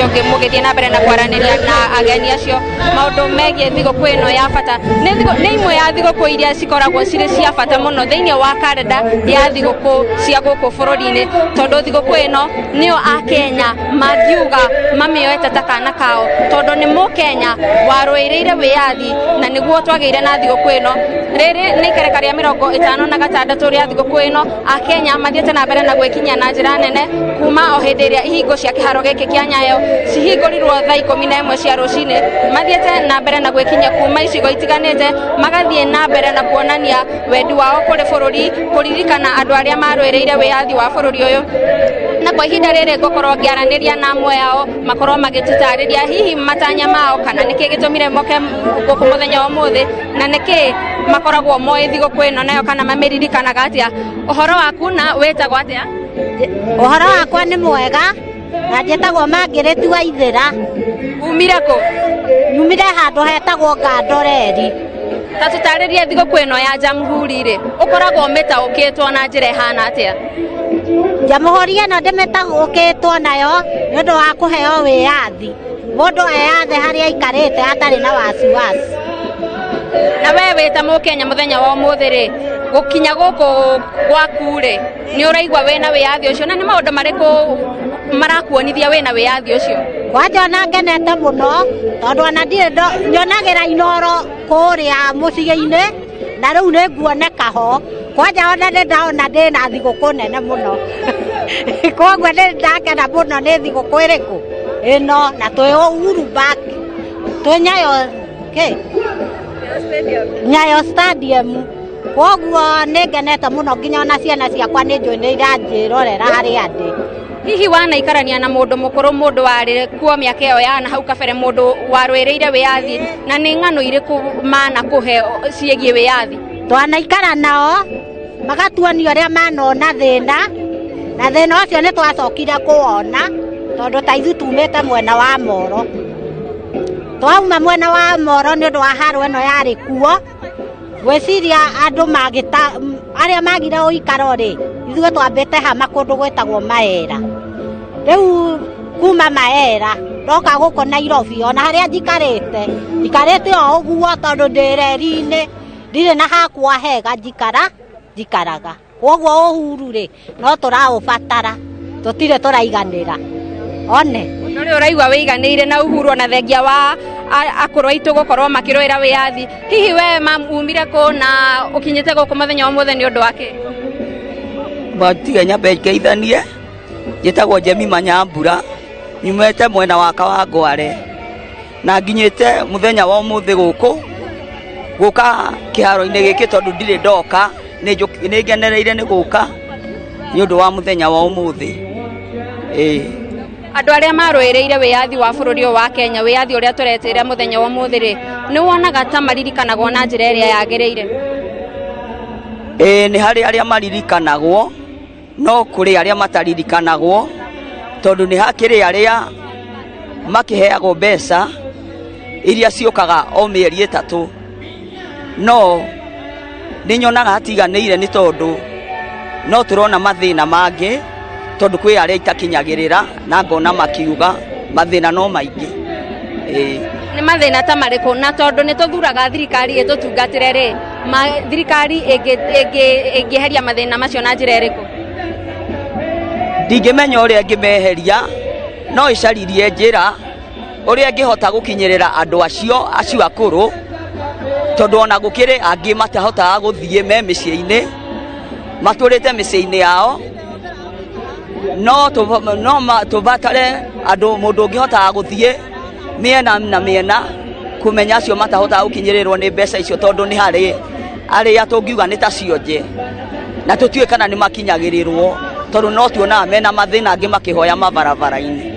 ũcio ũngĩ mũgĩthiĩ na mbere na kwaranĩria na ageni acio maũndũ megiĩ thigũkũ ĩno ya bata. Nĩ thigũ, nĩ imwe ya thigũkũ iria cikoragwo cirĩ cia bata mũno thĩinĩ wa karenda ya thigũkũ cia gũkũ bũrũri-inĩ, tondũ thigũkũ ĩno nĩyo Akenya mangiuga mamĩoete ta kana kao, tondũ nĩ Mũkenya warũĩrĩire wĩyathi na nĩguo twagĩire na thigũkũ ĩno. Rĩrĩ nĩ ikereka rĩa 56 rĩa thigũkũ ĩno. Akenya mathiĩte na mbere na gwĩkinyia na njĩra nene kuma o hĩndĩ ĩrĩa ihingo cia kĩharo gĩkĩ kĩa Nyayo cihingũrirwo thaa 11 cia rũcinĩ. Mathiĩte na mbere na gwĩkinyia kuma icigo itiganĩte, magathiĩ na mbere na kuonania wendi wao kũrĩ bũrũri, kũririkana andũ arĩa marũĩrĩire wĩyathi wa bũrũri ũyũ. Na kwa ihinda rĩrĩ ngũkorwo ngĩaranĩria na amwe ao, makorwo magĩtũtarĩria hihi matanya mao, kana nĩkĩ gĩtũmire moke gũkũ mũthenya wa ũmũthĩ, na nĩkĩ makoragwo moĩ thigũkũ ĩno nayo, kana mamĩririkanaga atĩa. Ũhoro waku na wĩtagwo atĩa? Ũhoro wakwa nĩ mwega, na njĩtagwo Margaret Waithĩra. Umire kũ? Nyumire handũ hetagwo Ngandoreri. Ta tũtarĩrie thigũkũ ĩno ya Jamhuri rĩ, ũkoragwo ũmĩtaũkĩtwo na njĩra ĩhana atĩa? Jamhuri ĩno ndĩmĩtaũkĩtwo nayo nĩ ũndũ wa kũheo wĩyathi, mũndũ eyathe harĩa aikarĩte atarĩ na wasiwasi. Na we wĩ ta Mũkenya mũthenya wa ũmũthĩ rĩ, gũkinya gũkũ gwaku rĩ, nĩ ũraigua wĩna wĩyathi ũcio, na nĩ maũndũ marĩkũ marakuonithia wĩna wĩyathi ũcio? Kwanja ona ngenete mũno, tondũ ona ndirĩ nyonagĩra Inoro kũrĩa mũciĩ-inĩ, na rĩu nĩ nguoneka ho. Kwanja ona nĩ ndona ndĩna thigũkũ nene mũno, koguo nĩ ndakena mũno. Nĩ thigũkũ ĩrĩkũ ĩno? Na twĩ Uhuru Park, twĩ Nyayo kĩ Nyayo Stadium. Koguo nĩ ngenete mũno, nginya ona ciana ciakwa nĩ njũĩ nĩ iranjĩrorera harĩa ndĩ. Hihi wanaikarania na mũndũ mũkũrũ, mũndũ warĩ kuo mĩaka ĩyo ya na hau kabere, mũndũ warũĩrĩire wĩyathi, na nĩ ng'ano irĩkũ manakũhe ciĩgiĩ wĩyathi? Twanaikara nao magatuonia ũrĩa manona thĩna, na thĩna ũcio nĩ twacokire kũwona, tondũ ta ithuĩ tumĩte mwena wa Moro. Twauma mwena wa Moro nĩ ũndũ wa haro ĩno yarĩ kuo, ngwĩciria andũ magĩta arĩa magire ũikaro rĩ, ithuĩ twambĩte hama kũndũ gwĩtagwo Maera. Rĩu kuma Maera ndoka gũkũ Nairobi, ona harĩa njikarĩte njikarĩte o ũguo, tondũ ndĩ reri-inĩ, ndirĩ na hakwa hega njikara njikaraga. Koguo ũhuru rĩ, no tũraũbatara, tũtirĩ tũraiganĩra one. Ndũrĩ ũraigua wĩiganĩire na uhuru, ona thengia wa akũrũ aitũ gũkorwo makĩrũĩra wĩyathi. Hihi we mam umire kũ na ũkinyĩte gũkũ mũthenya wa ũmũthĩ nĩ ũndũ wa kĩ? Tiga nyambe ngeithanie, njĩtagwo Jemima Nyambura, nyumĩte mwena wa Kawangware, na nginyĩte mũthenya wa ũmũthĩ gũkũ gũka kĩharo-inĩ gĩkĩ tondũ ndirĩ ndoka. Nĩ ngenereire nĩ gũka nĩ ũndũ wa mũthenya wa ũmũthĩ, ĩĩ. Andũ arĩa marũĩrĩire wĩyathi wa bũrũri ũyũ wa Kenya, wĩyathi ũrĩa tũretĩra mũthenya wa ũmũthĩ rĩ, nĩ wonaga ta maririkanagwo na njĩra ĩrĩa yagĩrĩire? Ĩĩ, nĩ harĩ arĩa maririkanagwo, no kũrĩ arĩa mataririkanagwo, tondũ nĩ hakĩrĩ arĩa makĩheagwo mbeca iria ciũkaga o mĩeri 3, no nĩ nyonaga hatiganĩire, nĩ tondũ no tũrona mathĩna mangĩ, tondũ kwĩ arĩa itakinyagĩrĩra na ngona makiuga mathĩna no maingĩ, ĩĩ. Nĩ mathĩna ta marĩkũ? Na tondũ nĩ tũthuraga thirikari ĩtũtungatĩre rĩ, thirikari ĩngĩeheria mathĩna macio na njĩra ĩrĩkũ? Ndingĩmenya ũrĩa ĩngĩmeheria, no ĩcaririe njĩra ũrĩa ĩngĩhota gũkinyĩrĩra andũ acio akũrũ, tondũ ona gũkĩrĩ angĩ matahotaga gũthiĩ, me mĩciĩ-inĩ, matũrĩte mĩciĩ-inĩ yao. No tũbatare andũ, mũndũ ũngĩhotaga gũthiĩ mĩena na mĩena kũmenya acio matahotaga gũkinyĩrĩrwo nĩ mbeca icio, tondũ nĩ harĩ arĩa tũngiuga nĩ ta cionje, na tũtiũĩ kana nĩ makinyagĩrĩrwo, tondũ no tuonaga mena mathĩna angĩ makĩhoya mabarabara-inĩ.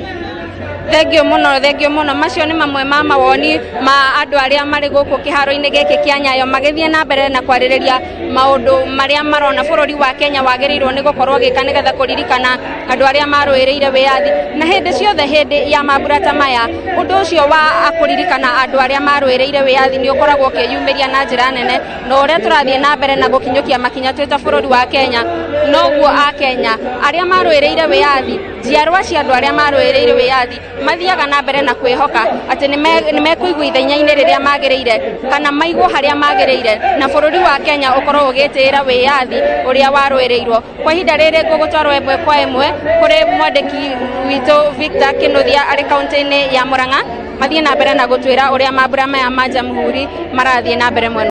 Thengio mũno, thengio mũno. Macio nĩ mamwe ma mawoni ma andũ arĩa marĩ gũkũ kĩharo-inĩ gĩkĩ kĩa Nyayo, magĩthiĩ na mbere na kwarĩrĩria maũndũ marĩa marona bũrũri wa Kenya wagĩrĩirwo nĩ gũkorwo ũgĩka nĩgetha kũririkana andũ arĩa marũĩrĩire wĩyathi. Na hĩndĩ ciothe, hĩndĩ ya mambura ta maya, ũndũ ũcio wa kũririkana andũ arĩa marũĩrĩire wĩyathi nĩ ũkoragwo ũkĩyumĩria na njĩra nene. Na ũrĩa tũrathiĩ na mbere na gũkinyũkia makinya twĩ ta bũrũri wa Kenya, noguo Akenya arĩa marũĩrĩire wĩyathi. Njiarwa cia andũ arĩa marũĩrĩire wĩyathi mathiaga na mbere na kwĩhoka atĩ nĩ mekũigwo ithenya-inĩ rĩrĩa magĩrĩire kana maigwo harĩa magĩrĩire, na bũrũri wa Kenya ũkorwo ũgĩtĩĩra wĩyathi ũrĩa warũĩrĩirwo. Kwa ihinda rĩrĩ ngũgũtwarwo ĩmwe kwa ĩmwe kũrĩ mwandĩki witũ Victor Kinuthia arĩ kaunti-inĩ ya Murang'a, mathiĩ na mbere na gũtwĩra ũrĩa mambura maya ma Jamhuri marathiĩ na mbere mwena.